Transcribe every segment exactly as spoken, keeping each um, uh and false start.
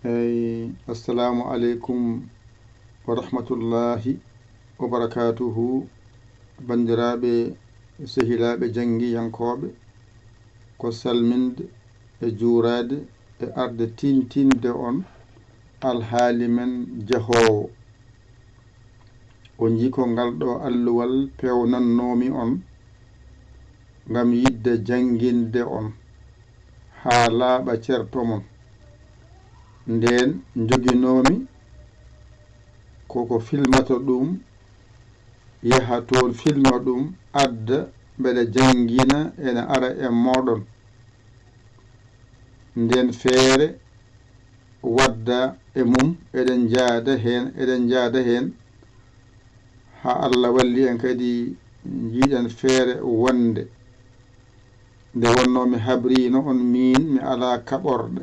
Eyi, assalamu aleykum wa rahmatullahi wa barakatuhu. Banndiraaɓe, sehilaaɓe janngiyankooɓe, ko salminde e juuraade e arde tintinde on alhaali men jahoowo. O njii ko ngal ɗo alluwal peewnannoomi on ngam yiɗde jannginde on haa laaɓa ceerto mon. Ndeen njoginoomi ko ko filmata ɗum, yaha toon filma ɗum, adda mbeɗa janngina ena ara e mooɗon. Ndeen feere wadda e mum, eɗen njaada heen, eɗen njaada heen, haa Allah walli en kadi njiiɗen feere wonde. Nde wonnoo mi habriino on miin mi alaa kaɓorɗe,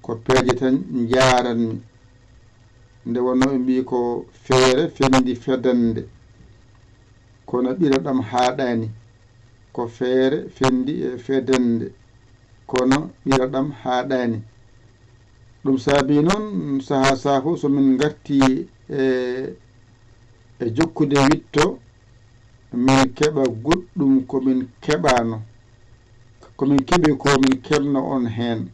ko peeje tan njaaranmi. Nde wonnoo ɓe mbii ko feere fendi fedande, kono ɓira ɗam haaɗaani. Ko feere fendi e fedande, kono ɓira ɗam haaɗaani. Ɗum saabii noon sahaa sahaa fof so min ngartii e, e jokkude witto, min keɓa goɗɗum ko min keɓaano, ko min keɓi ko min keɓno on heen.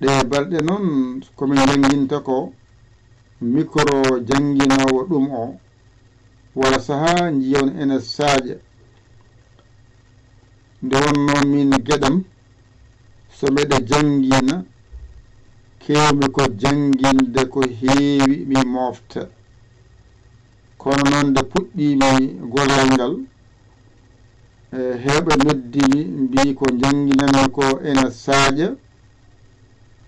Ɗee balɗe noon ko min njannginta ko mikro jannginoowo ɗum o, wala sahaa njiyon ene saaƴa. Nde wonnoo miin geɗam, so mbeɗa janngina, keewmi ko jannginde ko heewi mi moofta. Kono noon nde puɗɗiimi gollal ngal, e, heewɓe noddimi, mbii ko njannginanmi ko ena saaƴa.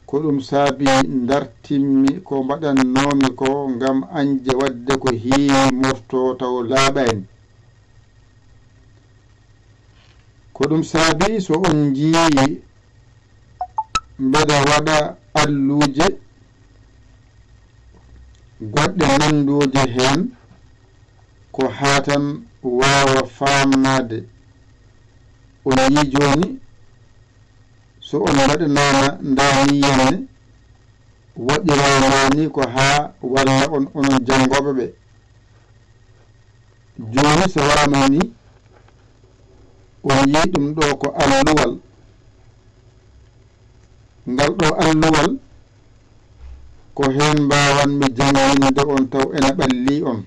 Ko ɗum saabii ndartimmi ko mbaɗannoomi ko ngam añde waɗde ko heewi moftoo taw laaɓaani. Ko ɗum saabii so on njii mbeɗa waɗa alluuje goɗɗe nannduuje heen ko haa tan waawa faamnaade. On njii jooni so on mbaɗanaama ndaa nii yenne waɗiraama ni ko haa walla on onon janngooɓe ɓe. Jooni so waɗaama ni on njii ɗum ɗo ko alluwal. Ngal ɗo alluwal ko heen mbaawanmi jannginde on taw ena ɓallii on.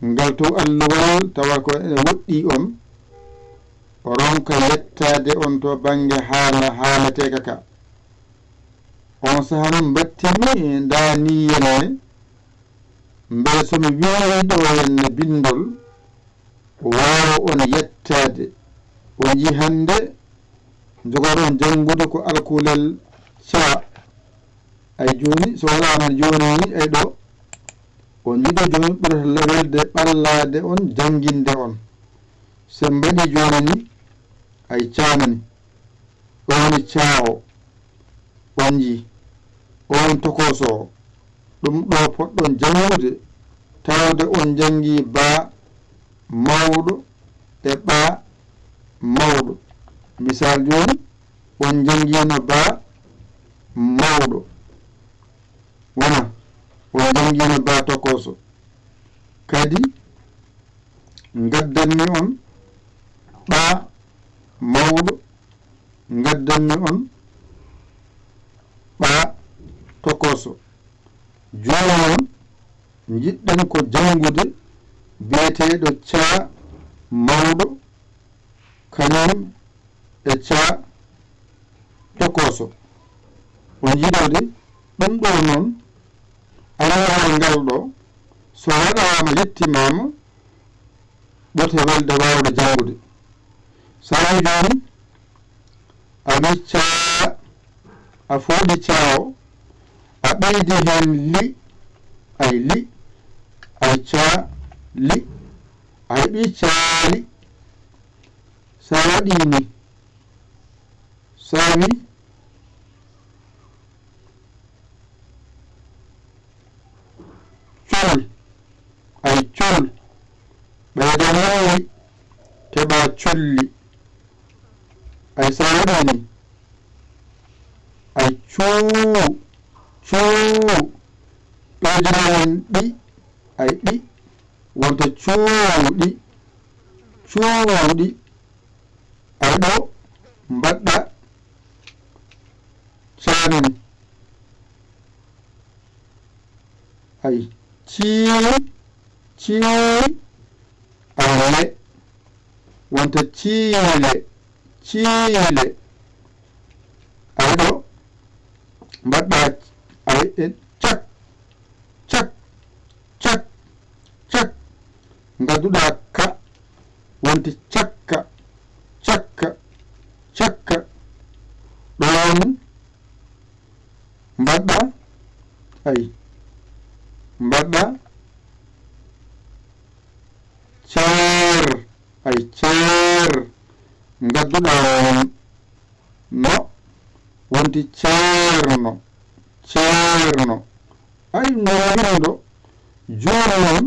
Ngal to alluwal tawa ko ene woɗɗii on, ronka yettaade on to bannge haala haalateeka ka. On sahaa noon mbattii-mi ndaa nii yenne, mbele so mi wiyi ɗo yenne binndol, waawa on yettaade. On njii hannde njogoɗon janngude ko alkulel ca. Ay jooni, so waɗaama jooni ni, ay ɗo, on njii ɗo jooni ɓurata welde ɓallaade on, jannginde on. So mbaɗii jooni ni, ay caanani. O woni caawo. On njii. O woni tokooso o. Ɗum ɗo poɗɗon janngude, tawde on njanngii baa mawɗo e ɓaa mawɗo. Misal jooni, on njanngiino baa mawɗo. Wona, on njanngiino baa tokooso. Kadi, ngaddanmi on ɓaa mawɗo, ngaddanmi on ɓaa tokooso. Jooni noon, njiɗɗen ko janngude biyeteeɗo caa mawɗo, kañum e caa tokooso. On njii ɗo de, ɗum ɗo noon, alluwal ngal ɗo, so waɗaama, yettimaama, ɓurata welde waawde janngude. So a wii jooni, a wii caa, a fooɗi caa o, a ɓeydi heen li, ay li, ay caa li, a heɓii caali. So a waɗii ni, so a wii col, ay col, ɓeyda noon li, keɓa colli. Ay so a waɗii ni, ay Cuu, cuu. Ɓeydana ɗi, ay ɗi. Wonta cuuɗi, cuuɗi. Ay ɗo mbaɗɗa caanni. Ay cii, cii. Ay le. Wonta ciile, ciile. Ay ɗo mbaɗɗa ay e cak, cak, cak, cak. Ngadduɗa ka, wonti cakka, cakka, cakka. Ɗoon mbaɗɗa, ay, mbaɗɗa ceer, ay, ceer. Ngadduɗa no, wonti ceerno, ceerno. Ay, no windo, jooni noon,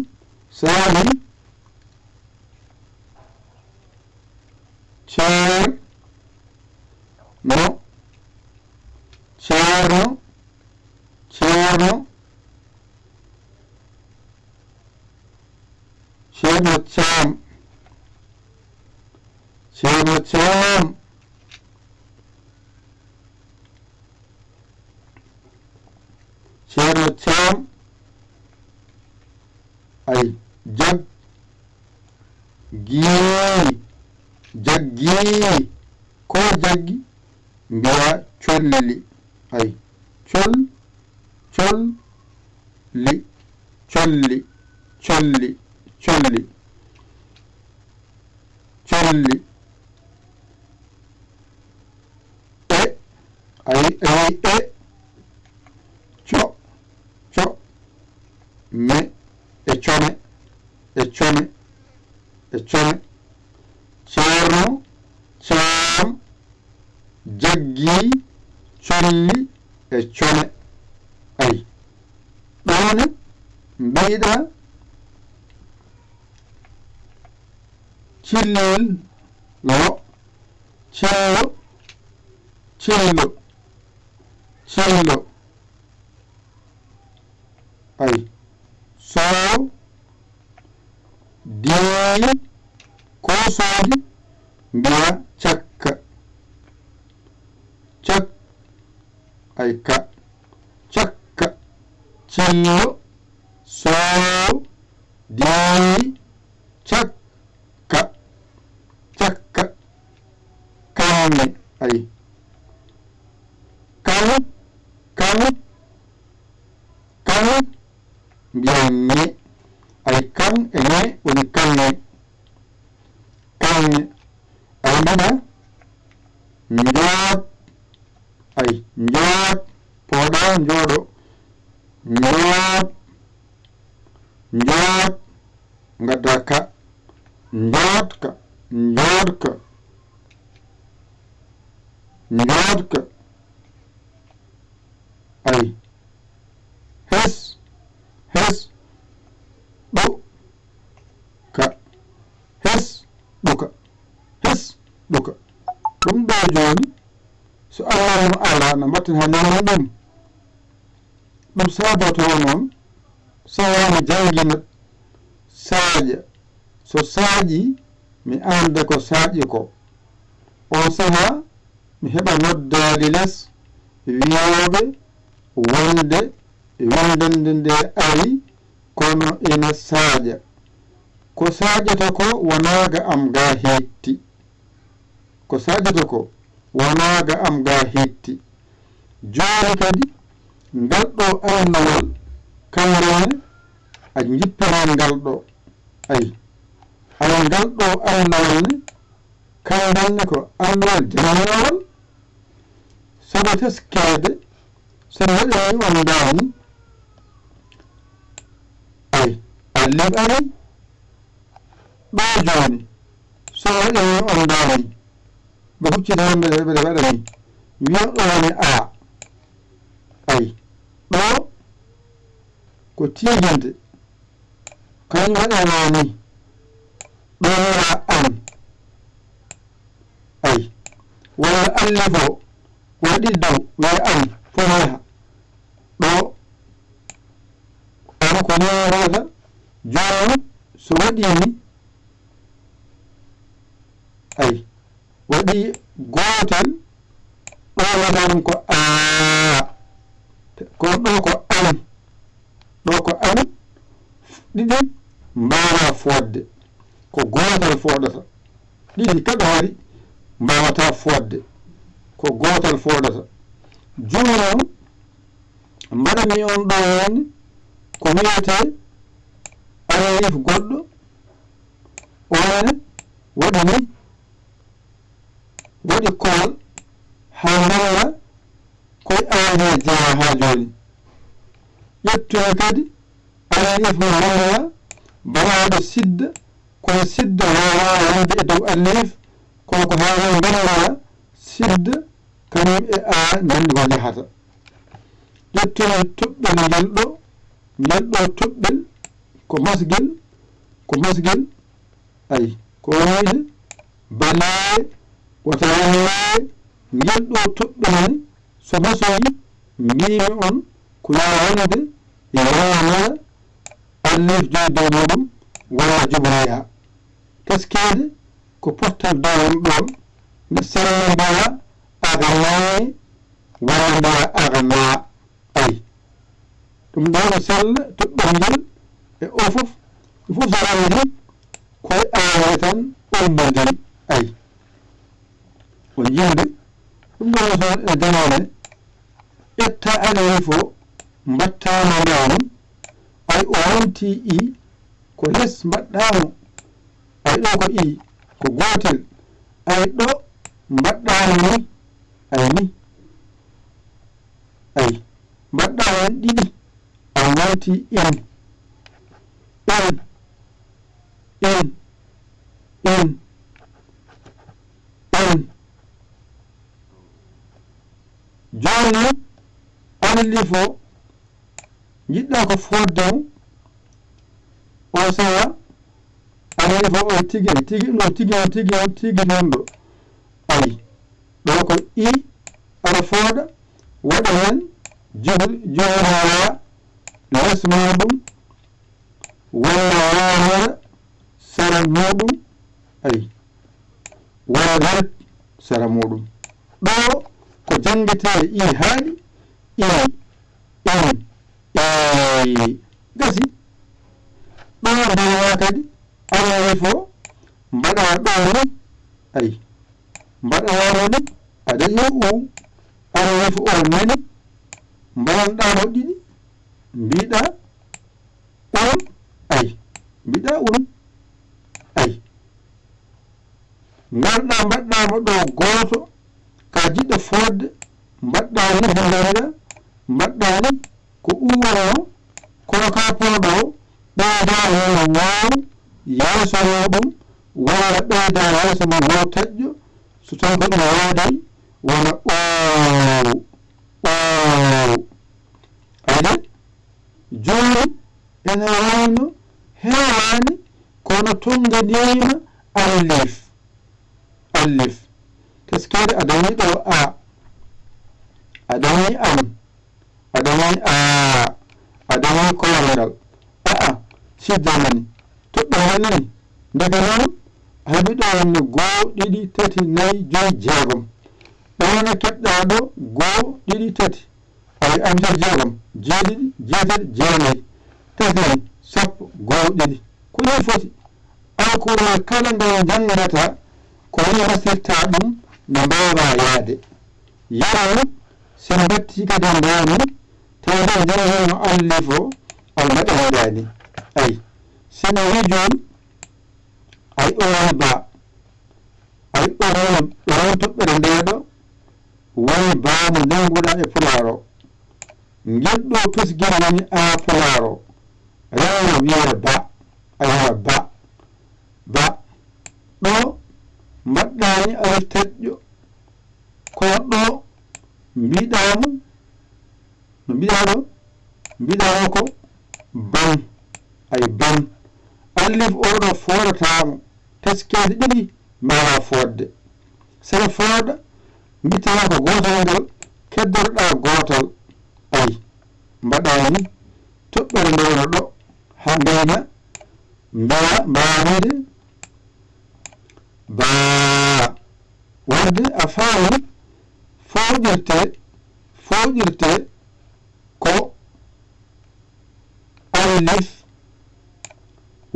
saami, ceer, no, ceerno, ceerno, ceerno Caam, ceerno Caam. Ceerno Caam, ay, jaggi, jaggi, ko jaggi, mbiya colli, ay, col, col, li, colli, colli, colli, colli. E, ay, ay, e, co, co, me, e come, e come, e come. Ceerno Caam jaggi colli e come. Ay, ɗoone mbiɗa cillo, cillo, cillo, cillo. Ay, so di ko soodi mbiya cakka. Cak, ay ka. Cakka, cillo, so di cakka, cakka. Kanŋe, ay. Kan, kan, kan. Mbiya ŋe, ay, kan e ŋe woni kanŋe. Kanŋe. Ay, mbiɗa njoot, ay, njoot, pooɗa, njooɗo. Njoot, njoot, ngadda ka. Njootka, njootka, njootka. Ay, hes, hes, ɗo, ka, hes, ɗo, ka, hes, ɗo, ka. Ɗum ɗo jooni, so Allah no alaa, no mbatten haa nenen ɗum. Ɗum saabotoo noon, so wano jannginat saaƴa, so saaƴi, mi annda ko saaƴi ko. Oon sahaa, mi heɓa noddaali les wiyooɓe wonde winndannde nde ari, kono ina saaƴa. Ko saaƴata ko wonaa ga am ga heetti. Ko saaƴata ko wonaa ga am ga heetti. Jooni kadi, ngal ɗo aynawal, kamre ne, a jippinaan ngal ɗo. Ay, ay, ngal ɗo aynawal ne, kanndal ne ko annal jannginowal. Sabu teskeede, so mi waɗanii on ndaani, ay, a liɓay ɗo jooni. So mi waɗanii on ndaani, ɓe huccita mbeɗa, mbeɗa waɗa ni. Mi wiya ɗo woni a. Ay, ɗo ko tiiginte. Kañum waɗanaa ni. Ɗo wiya an. Ay. Walla allifo waɗi dow, wiya an. fof yaha. Ɗo, an ko numéro wata, jooni so waɗi ni, ay, waɗi gootel, ɗo wiyata ɗum ko a, kono ɗo ko an, ɗo ko an, ɗiɗi mbaawaa fooɗde, ko gootal fooɗata, ɗiɗi kala waɗi mbaawata fooɗde, ko gootal fooɗata. Jooni noon, mbaɗanmi on ɗo woni ko wiyetee alif goɗɗo, on ne waɗi ni, waɗi kolal haa ngannda koye an he jeyaa haa jooni. Ƴettoy kadi alif mo ngannduɗaa baɗaaɗo sidda, kono sidda waawaa wonde e dow alif, kono ko haa ngannduɗaa sidda kañum e a nanndi ko njahata. Ƴettoy toɓɓel ngel ɗo, ngel ɗo toɓɓel ko masgel, ko masgel, ay, ko wiyde balee wata walle ngel ɗo toɓɓel ni, so masoyi mbiimi on ko yo wonde e yamana alif joyi dow muɗum walla jubroya. Teskeede ko pottal dow on ɗon, nde sella mbiya agannaye walla mbiya aganna. Ay, ɗum ɗo no sella toɓɓel ngel e o fof, ɗum fof so renndi koye aaya tan ummondi. Ay, on yimɓe, ɗum ɗo no so e damaane ƴetta alif o mbatta mo ndani, ay o wonti i ko les mbaɗɗa mo, ay ɗo ko i ko gootel, ay ɗo mbaɗɗa mo ni, ay ni, ay mbaɗɗa heen ɗiɗi, a wonti in, in, in, in, in. Jooni alif o njiɗɗa ko fooɗde mo, o sawa alif o tigi, tigi, no tigi, tigi, tigi noon ɗo. Ay, ɗo ko i, aɗa fooɗa, waɗa heen juhri, juhroya les muɗum, walla waawara sara muɗum, ay, walla ret sara muɗum. Ɗo ko janngetee i haaɗi, i, in, i, gasi. Ɗo mbaɗa kadi alif o mbaɗa ɗo ni, ay, mbaɗa wano ni, aɗa yiya u, alif o nani, mbaɗanɗa mo ɗiɗi, mbiɗa un, ay, mbiɗa un, ay. Ngarɗa mbaɗɗa mo ɗo gooto, ka jiɗɗo fooɗde, mbaɗɗa ni he ngarira, mbaɗɗa ni ko uwano, kono ka pooɗo, ɓeyda wona waaw, yeeso muɗum, walla ɓeyda yeeso mum waaw taƴƴo, so tawi ko ɗum waadi, wona oo, oo. Ayde, jooni ene wayno heewaani, kono tunnganiima alif. Alif. Teskeede a dañii ɗo a. A dañii an. A dañii a. A dañii kolangal. A'a, si jamani. Toɓɓe nani. Ndeke noon, heɓi ɗo wonde goo, ɗiɗi, tati, nayi, joyi, jeegom. Ɗo wona keɓɗaa ɗo goo, ɗiɗi, tati. Ay, amsar jeegom, jeeɗiɗi, jeetati, jeenayi, tati, sappo, goo, ɗiɗi. Ko nii foti. Alkuran kala ngal njanngata, ko nii nasirta ɗum, nde mbaawaa yahde. Yara, si mbattii kadi mbaani, tawde njanngiino alif o, almaɗa yiɗaani. Ay, si mi wii jooni, ay, o woni ba. Ay, o woni, o woni toɓɓere ndeeɗo, woni baamu nannguɗaa e pulaar o. Ngel ɗo pesgel woni a pulaar o. Renndo wiyee ba, a wiya ba, ba. Ɗo mbaɗɗaani alif taƴƴo, kono ɗo mbiɗaamo, no mbiɗaa ɗo, mbiɗaamo ko ban, ay ban. Alif o ɗo fooɗataamo, teskeede ɗiɗi mbaawaa fooɗde. Sera fooɗa, mbiɗtaa ko gootal ngal, ke Addotoɗaa gootal, ay, mbaɗaani toɓɓere nde wona ɗo, haa ngayna, mbiya, mbaawaa wiide, baa. Wadde a faami, fooɗirte, fooɗirte ko allif,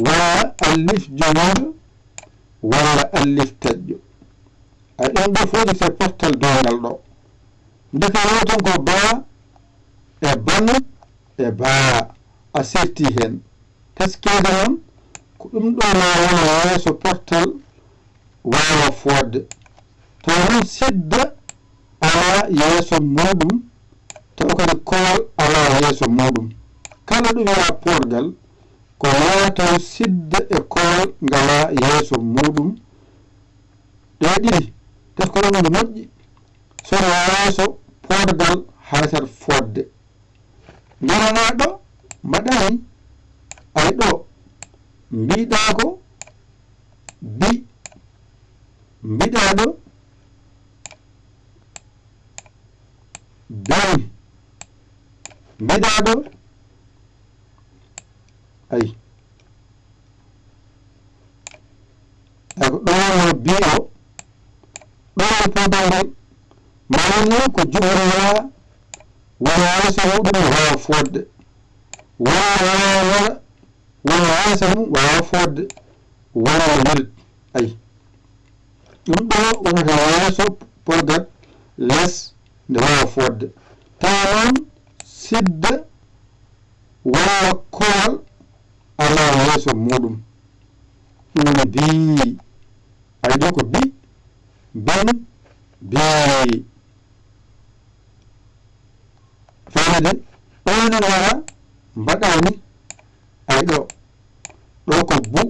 walla allif jowiiɗo, walla allif taƴƴo. Ay, ɗum ɗo fooɗirte portal downgal ɗo. Ndeke wooton ko baa e ban e baa, a serti heen. Taskiyede noon, ko ɗum ɗo ma wona yeeso portal waawa fooɗde. Tawa noon sidda alaa yeeso muuɗum, tawa kadi kool alaa yeeso muuɗum. Kala ɗo wiyaa poorgal, ko wiyaa taw sidda e kool ngalaa yeeso muuɗum. Ɗe ɗiɗi, taskoɗon no moƴƴi. Sono yeeso poorgal haysat fooɗde. Ngaranaa ɗo, mbaɗaani, ay ɗo, mbiɗaa ko bi, mbiɗaa ɗo, ben, mbiɗaa ɗo, ay. Ay ko ɗo wonno bi o, ɗo e poorgal ngal, ma wonno ko juɓɓornaa, wona yeeso muɗum waawa fooɗde, walla waawa, wona yeeso mum waawa fooɗde, walla wirit. Ay. Ɗum ɗo wonata yeeso poorgal les nde waawa fooɗde. Tawa noon sidda walla kool alaa yeeso muɗum. Ɗum woni bii. Ay ɗo ko bi, bin, bii. Faamede, ɗo ne wara mbaɗaani, ay ɗo. Ɗo ko bu,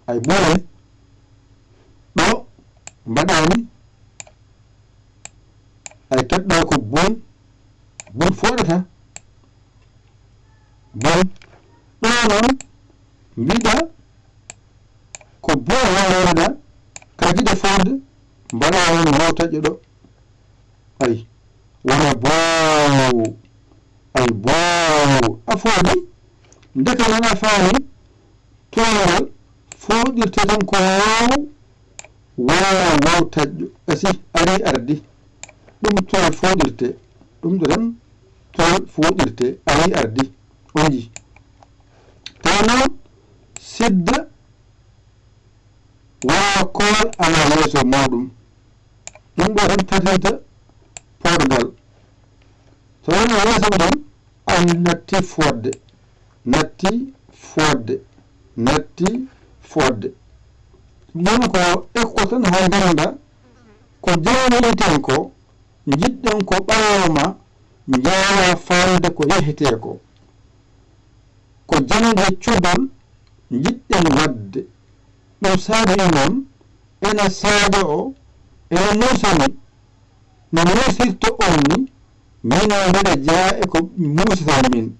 ay bu ne. Ɗo mbaɗaani, ay keɗɗa ko bun, bun fooɗata. Bun, ɗo noon, mbiɗa ko bun wonnoɗa, ka jiɗa fooɗde, mbaɗa won wowtaƴƴo ɗo. Ay, wona boo, ay boo, a fooɗi, ndeke noon a faami, tuwal ngal fooɗirte tan ko wow, walla wow taƴƴo, asi, ari ardi, ɗum tuwal fooɗirte, ɗum ɗo tan tuwal fooɗirte, ari ardi, on ji. Tawa noon, sidda, walla kool alaa yeeso muuɗum. Ɗum ɗo tan tatinta poorgal. So wonii yeeso mum noon, a natti fooɗde, natti fooɗde, natti fooɗde. Ɗum ko ekko tan haa ngannda ko jannginten ko, njiɗɗen ko ɓallo ma, njaara faamde ko yahete ko. Ko jannde cudol njiɗɗen waɗde. Ɗum saabii noon, ena saaƴa o, ena muusa mi, no muusirta on ni, min mbeɗa jeyaa e ko muusata min.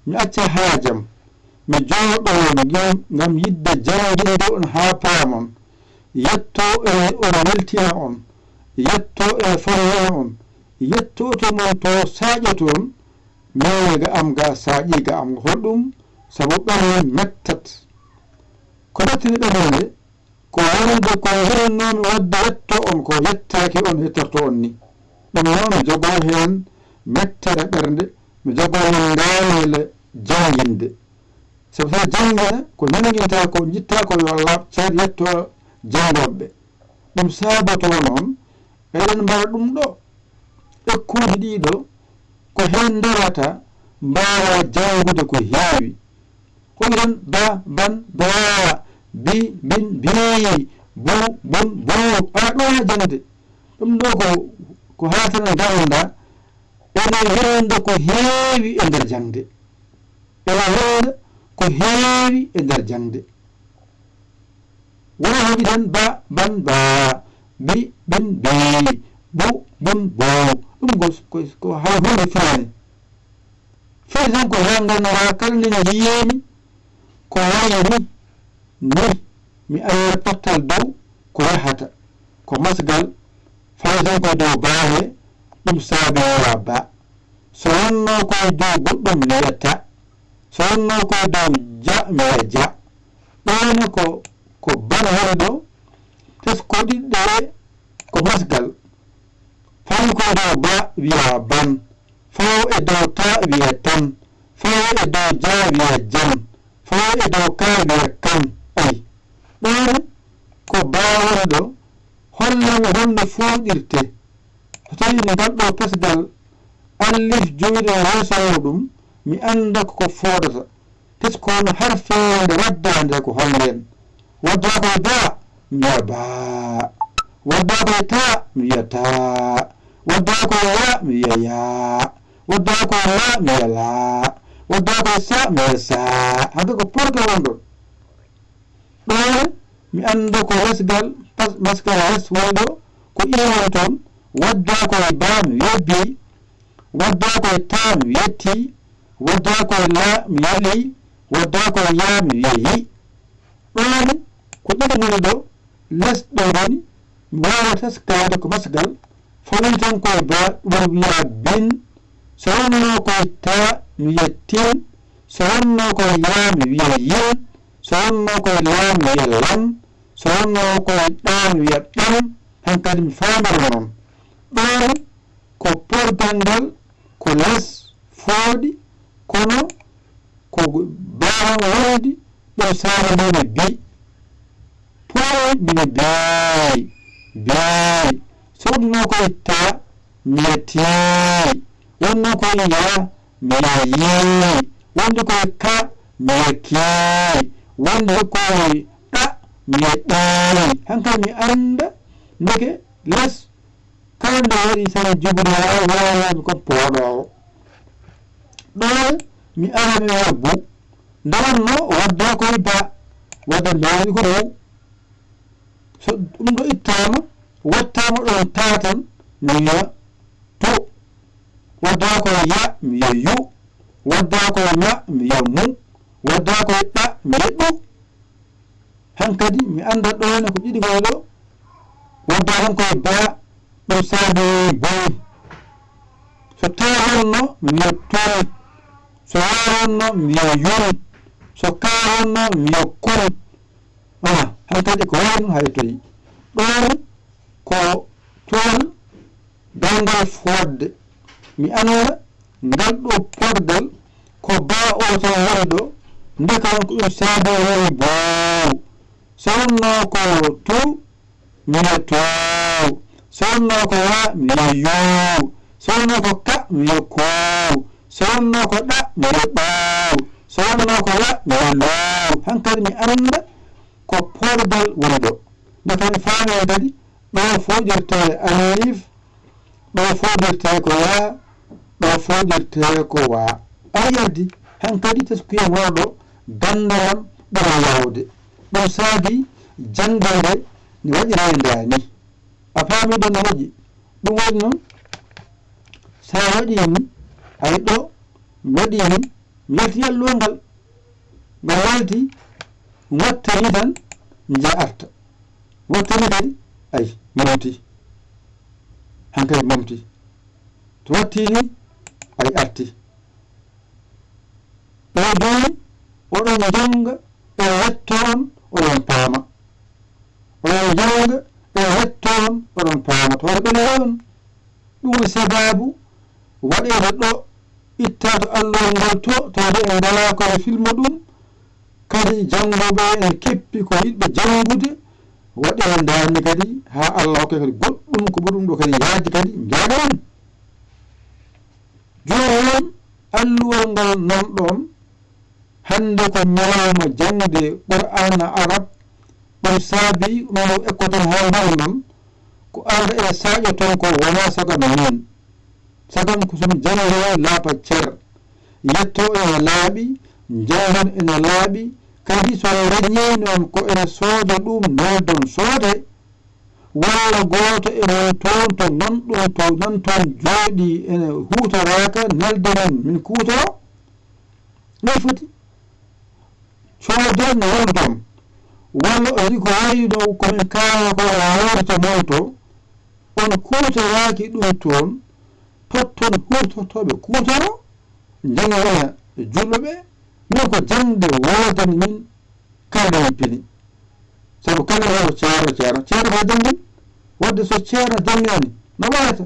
Mi acca haajam, mi jooɗoo ngam, ngam yiɗde jannginde on haa paamon, yettoo ene on weltina on, yettoo ene fonnina on, yettoo to mon to saaƴoton, min ga am ga saaƴi ga am. Holɗum? Sabu ɓernde mettat. Ko mettini ɓernde nde, ko wonde ko nginnoomi waɗde yetto on ko yettaaki on hettorto on ni. Ɗum noon mi jogoo heen mettere ɓernde, mi jogoo heen ngaaneele jannginde. Sabu so janngina ko nannginta ko, njitta ko yo laaɓ car yetto janngooɓe. Ɗum saabotoo noon, eɗen mbaɗa ɗum ɗo. Ekkuuji ɗii ɗo, ko heen ndarata, mbaawa janngude ko heewi. Ko wiɗen ba, ban, baa, bi, bin, bii, bu, bun, buu. Alaa ɗo haa jannde. Ɗum ɗo ko, ko haa tan ngannda, ene winnda ko heewi e nder jaŋde. Ene winnda ko heewi e nder jaŋde. Wona heɓi tan ba, ban, baa, bi, bin, bii, bu, bun, buu. Ɗum ko, ko, ko hay huunde firaani. Fii tan ko haa ngannda kala nde njiyeemi ko wayi ni, ni mi ari portal dow ko yahata, ko masgal, fii tan ko dow baahe, ɗum saabi wiya ba. So wonnoo ko e dow goɗɗum mi wiya ta. So wonnoo ko e dow ja mi wiya ja. Ɗoo ne ko, ko ban woni ɗo, teskoɗiɗɗe ko masgal. Fawi ko e dow ba wiya ban. Fawo e dow ta wiya tan. Fawo e dow ja wiya jan. Fawo e dow ka wiya kan. Ay. Ɗoo ne ko ba woni ɗo. Hollan holno fooɗirte. So tawii ngal ɗoo pesgal allif jowiɗo e yeeso muuɗum, mi annda ko ko fooɗata. Teskono harfeende waddaande ko holndeen. Waddaa ko e baa, mi wiya baa. Waddaa ko e taa, mi wiya taa. Waddaa ko e yaa, mi wiya yaa. Waddaa ko e laa, mi wiya laa. Waddaa ko e saa, mi wiya saa. Hannde ko porgal won ɗon. Ɗoon mi annda ko lesgal, pas-, masgal les woni ɗo, ko iwon toon. Waddaa ko e baa, mi wiya bii. Waddaa ko e taa, mi wiya tii. Waddaa ko e laa, mi wiya lii. Waddaa ko e yaa, mi wiya yii. Ɗoon ko ɗiɗi ngoni ɗo, les ɗo ngoni, mi waawa teskaade ko masgal, fawii tan ko e baa, ɗum wiya bin. So wonnoo ko e taa, mi wiya tin. So wonnoo ko e yaa, mi wiya yin. So wonnoo ko e laa, mi wiya lan. So wonnoo ko e ɗaa, mi wiya ɗan. Hankadi mi faamira noon. Ɗoon ko porgal ngal, ko les fooɗi, kono ko baawan wondi ɗo saara nde mi bi. Pooɗi mi bi, bi. So wonnoo ko e taa, mi wiya tii. Wonnoo ko e yaa, mi wiya yii. Wonde ko e ka, mi wiya kii. Wonde ko e ɗa, mi wiya ɗii. Hankadi mi annda ndeke les kala nde waɗi tan jibinaa, waawaani ko pooɗoowo. Ɗoon mi ara mi wiya bu. Nde wonnoo waddaa ko e ba, wadda mbaawdi ko ru. So ɗum ɗo ittaama, wattaama ɗoon taa tan, mi wiya tu. Waddaa ko e ya, mi wiya yu. Waddaa ko e ma, mi wiya mu. Waddaa ko e ɗa, mi wiya ɗu. Hankadi mi annda ɗoon ko ɗiɗi ngoni ɗo. Waddaa tan ko e baa, ɗum saabi bum. So taa wonno, mi wiya tun. So yaa wonno, mi wiya yun. So kaa wonno, mi wiya kun. Wala, hankadi ko wayi ɗum hay toyi. Ɗoon ko toon Ganndal fooɗde. Mi annda ngal ɗo porgal ko baa o tan woni ɗo, ndeke won ko ɗum saabi woni boo. So wonnoo ko tu, mi wiya tuu. So wonnoo ko wa, mi wiya yuu. So wonnoo ko ka, mi wiya kuu. So wonnoo ko ɗa, mi wiya ɗuu. So wonnoo ko la, mi wiya luu. Hankadi mi annda ko porgal woni ɗo. Ndeke mi faamii kadi ɗo fooɗirtee alif, ɗo fooɗirtee ko yaa, ɗo fooɗirtee ko waa. Aɗa yalti, hankadi teskuya mawɗo, ganndal am ɓuri yaawde. Ɗum saabi jaŋde nde mi waɗiray ndaa ni. A faamii ɗo no moƴƴi? Ɗum waɗi noon, so a waɗii ni, hay ɗo mi waɗii ni, mi yalti yalluwal ngal. Ngal yalti, wattani tan, nja arta. Wattani kadi, ay, momti. Hankadi momti. To watti ni, ay, arti. Ɓe jooni, oɗon njannga, ɓe yetto on, oɗon paama. Oɗon njannga, ɓe yetto on, oɗon paama. To wata ɓe on. Ɗum woni sabaabu waɗeede ɗo, ittaa to alluwal ngal to, tawde en ngalaa ko e filmo ɗum. Kadi janngooɓe en keppi ko yiɗɓe janngude, waɗi en ndaarni kadi haa Allah hokke kadi goɗɗum ko ɓuri ɗum ɗo kadi yaajde kadi njaaɗo en. Jooni noon alluwal ngal nan ɗoon, hannde ko ñalawma jaŋde Qur'aana Arab, ɗum saabi ɗum ɗo ekkoton haa mbaɗi noon, ko arata ene saaƴa toon ko wonaa sago am miin. Sago am ko so mi janngoo laaɓa cer, yettoo ene laaɓi, njanngon ene laaɓi, kadi so on ndañii noon ko ene sooda ɗum neldon soode, walla gooto e mon toon to ngonɗon to nan toon jooɗii ene huutoraaka, nelden en min kuutoroo? Noy foti? Cooden wonton, walla o wi ko wayno ko min kaala ko wona wonto monto, on kuutoraaki ɗum toon, Totton huutortooɓe kuutoro, njannginana juulɓe ɓe. Min ko jaŋde woodani min kala ɗo mi pini. Sabu kala hewɗo ceerno, ceerno, ceerno ko janngin. Waɗde so ceerno jannginaani, no waɗata?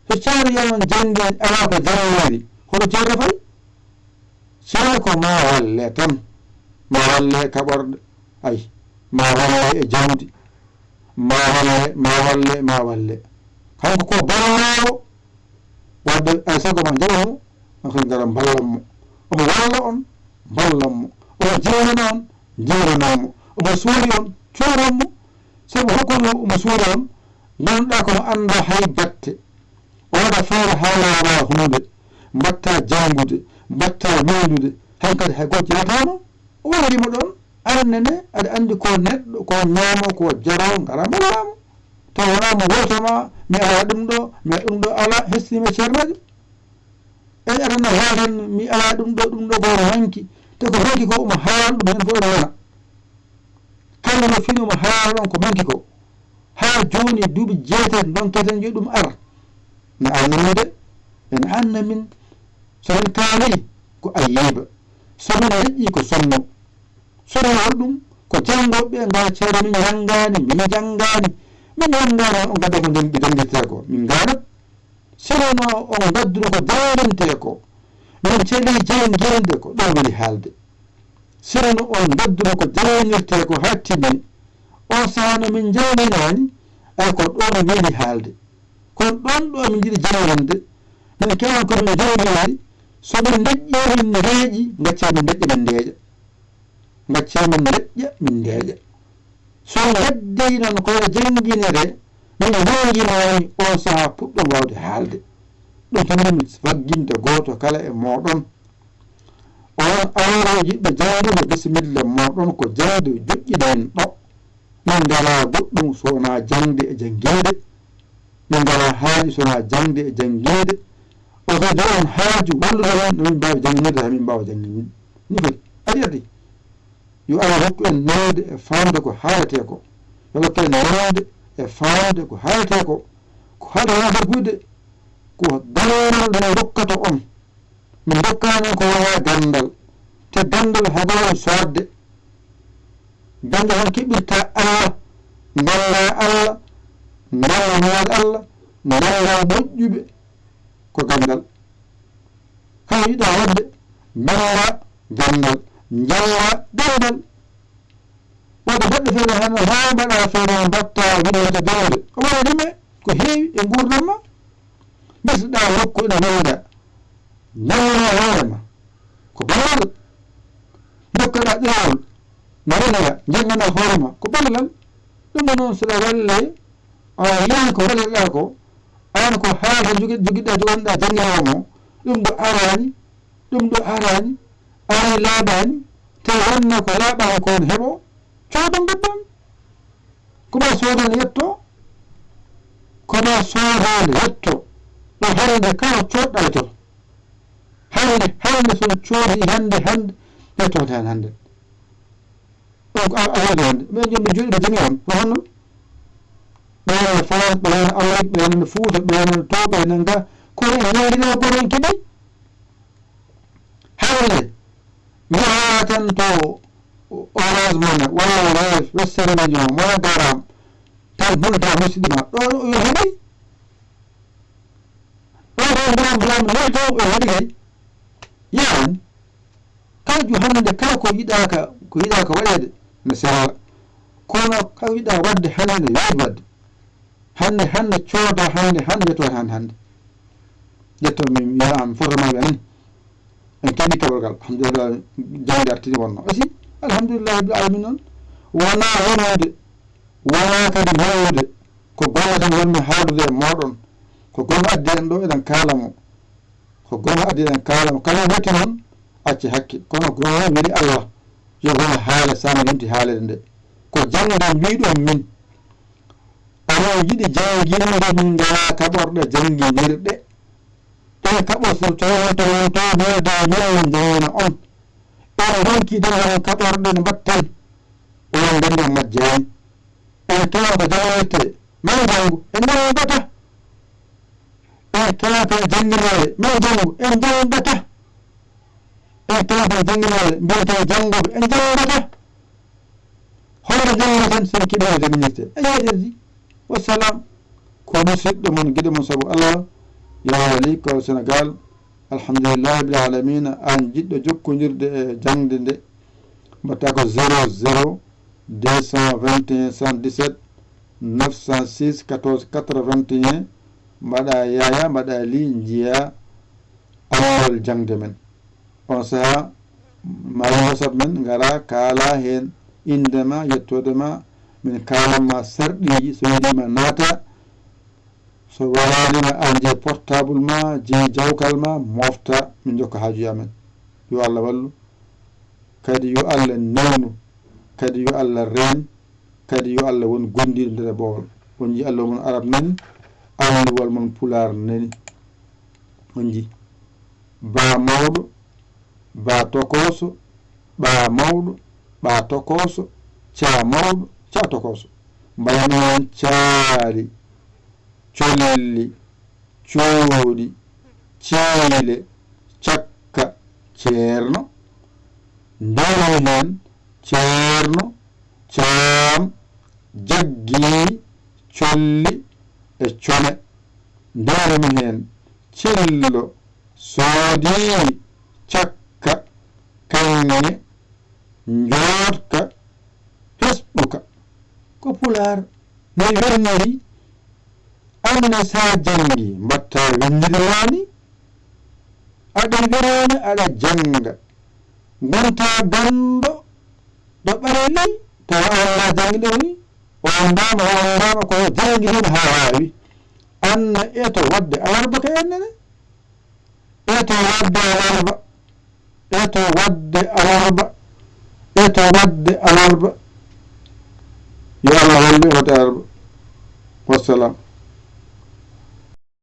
So ceerno yano jannginaani, alaa ko jannginaani, hoto ceerno fay? Ceerno ko maa walle tan, maa walle e kaɓorɗe, ay, maa walle e jawdi, maa walle, maa walle, maa walle. Kanko ko balloowo, waɗde ay sago ma njaɓa mo, on kadi ngara mballan mo. Omo walla on, mballan mo. Omo jinnana on, jinnanan mo. Omo suuri on, cuuran mo. Sabu hokkano omo suuri on, ngannduɗaa ko mo anndaa hay batte. O waɗa faala haala wonaa huunde. Mbaɗta janngude, mbaɗta winndude, hankadi hay gooto yahataano. O wallii mo ɗoon. Aan nene, aɗa anndi ko neɗɗo, ko ñaamo, ko jaro, ngara mballaa mo. Tawa wonaa mo wowta ma, mi alaa ɗum ɗo, mi ɗum ɗo alaa, hestinii ma ceernaajo. Eyi, aɗa no haaltan, mi alaa ɗum ɗo, ɗum ɗo ko manki. Te ko manki ko omo haala ɗum, heen fof ene wona. Kala no fini omo haala ɗon ko manki ko. Haa jooni duuɓi jeetati ndonketen yo ɗum ar. Ne anna min de, ene anna min. So min kaalii ko ayiiba. So min leƴƴii ko sonno. Sonno holɗum? Ko janngooɓe ɓe ngaa ceerno min njanngaani, min njanngaani. Min njanngaani on gadda ko nden ɓe janngirtee ko. Min ngaanat. Sinno on ngadduno ko janngintee ko, min celii jannginde ko, ɗum weli haalde. Sinno on ngadduno ko jannginirtee ko haa timmi, on sahaa no min njannginaani, ay ko ɗoon weli haalde. Kono ɗoon ɗo min njiɗi jannginde, min kewan ko min njanngini, so min ndeƴƴii min ndeeƴi, ngaccee min ndeƴƴa min ndeeƴa. Ngaccee min ndeƴƴa min ndeeƴa. So ngaddi noon ko yo jannginire, min njannginaani, oon sahaa puɗɗon waawde haalde. Ɗum tan min wagginde gooto kala e mooɗon. On awro jiɗɗo janngude, bisimilla mooɗon ko jaŋde joƴƴineen ɗo. Min ngalaa goɗɗum so wonaa jaŋde e jannginde. Min ngalaa haaju so wonaa jaŋde e jannginde. O kadi on haaju wallude men no min mbaawi jannginirde, haa min mbaawa jannginde. Ni foti. Adi, adi. Yo Allah rokku en nande e faamde ko haaletee ko. Yo Allah rokku en nande e faamde ko haaletee ko. Ko haaletee wonaa daggude, ko ganndal min rokkata on. Min ndokkaani ko wonaa ganndal. Te ganndal hagoo on soodde. Ganndal tan keɓirta Allah, ngannda Allah, ngannda nulaaɗo Allah, ngannda moƴƴuɓe. Ko ganndal. Kala yiɗaa waɗde, mbaɗa ganndal, njalla ganndal. Waɗde baɗɗo feere hano haa mbaɗa feere mbaɗta winnata jawde. O waɗa ɗum e ko heewi e nguurndam ma. Mbiytoɗaa nokku ene winnda. Njalla hoore ma. Ko ballal. Ndokkoɗaa ɗerewol. No winnda. Njanngana hoore ma. Ko ballal. Ɗum ɗo noon so ɗa walle, a yiyan ko walleɗaa ko, aan ko haala jogi-, jogiɗaa, wonɗaa jannginoowo mo, ɗum ɗo araani, ɗum ɗo araani, aani laaɓaani, te wonno ko laaɓaani ko on heɓo, coodon ngaddan. Ko ma soodani yetto, ko ma soodani yetto, ɗo hannde kala coodɗaa yettoto. Hannde, hannde so on coodi hannde, hannde, yettoto heen hannde. Donc, a, a waɗi hannde. Ɓe jom ɓe jooɗi ɓe janngi on. Ko honno? Ɓe wona France, ɓe wona Amérique, ɓe wona Fuuta, ɓe wona to, ɓe wona nga. Kono en ñaagino kono en keɓi. Hannde, mi yaha tan to Orange Money, walla Wave, Western Union, MoneyGram, tan hunnata musidɗo ma. Ɗo, ɗo, yo heɓi. Ɗo, ɗo, ɗo, ɗo, ɗo, ɗo, ɗo, ɗo, ɗo, ɗo, ɗo, Yahan. Kala ju hannde, kala ko yiɗaaka, ko yiɗaaka waɗeede, ne sella. Kono kala ko yiɗaa waɗde hannde, ne weeɓi waɗde. Hannde, hannde cooda, hannde, hannde yettoon hannde, hannde. Ƴetto mi, mi wi'a am, foto ma wi'a ni. En keɓi kaɓorgal, alhamdulillah, jannde artini wonno. Aussi, alhamdulillah, rabbil alamin noon. Wonaa wonude, wonaa kadi mawnude. Ko goonga tan wonmi haalude e mooɗon. Ko goonga addi en ɗo, eɗen kaala mo. Ko goonga addi en kaala mo. Kala weeti noon, acci hakke. Kono goonga weli Allah. Yo goonga haale, saama yonti haaleede nde. Ko jaŋde mbiɗon min. Onon yiɗi jannginde, min ngalaa kaɓorɗe jannginirɗe. Ɗe kaɓorɗe so tawii toon, toon, toon, toon, min njaŋŋina on. En ndonki dañde kaɓorɗe no mbaɗten. Onon nganndi on majjaani. En kewan ko jannginirte. Maa en janngu. En njaŋŋu bata. En kala ko jannginoore, min janngu, en janngata. En kala ko jannginoore, mbiyata jannguɓe, en janngata. Hono janngoten sen keɓii ko janngirte? En yeɗirji. Wassalam. Ko musiɗɗo mon, giɗo mon sabu Allah, Yaya Ly, ko Sénégal. Alhamdulillahi rabbil alamina. Aan jiɗɗo jokkondirde e jaŋde nde, mbaɗta ko zéro zéro deux cent vingt et un soixante-dix-sept neuf cent six quatorze quatre-vingt-un. Mbaɗa Yaya, mbaɗa Ly, njiya anndal jaŋde men. On saha, ma WhatsApp men, ngara, kaala heen innde ma, yettoode ma, min kaalan ma sarɗiiji, so yiɗi ma naata, so welaani ma, a jeyi portable ma, jeyi jawkal ma, mofta, min jokka haajuuji amen. Yo Allah wallu, kadi yo Allah newnu, kadi yo Allah reen, kadi yo Allah won gondiiɗo nder boowal. On nji alluwal mon Arab nani, alluwal mon Pulaar nani. On nji. Ba mawɗo, ba tokooso, ɓa mawɗo, ɓa tokooso, ca mawɗo, ca tokooso. Mbayani heen caali, colli, cuuɗi, ciile, cakka, ceerno. Ndewni heen ceerno, caam, jaggi, colli e come. Ndewni heen cello, soodi, cakka, kaŋŋe, njooɗka, hesɗuka. Ko Pulaar no wenniri. Aan ne, so a janngi, mbaɗta wennirde woni. Aɗa wona, aɗa jannga. Ngonta ganndo ɗo ɓalli, tawa a anndaa janngi ɗo ni. O anndaama, o anndaama, ko janngi heen haa waawi. Aan ne, eto waɗde alarba ka enne ne. Eto waɗde alarba. Eto waɗde alarba. Eto waɗde alarba. Yo Allah wallu e waɗde alarba. Wassalam.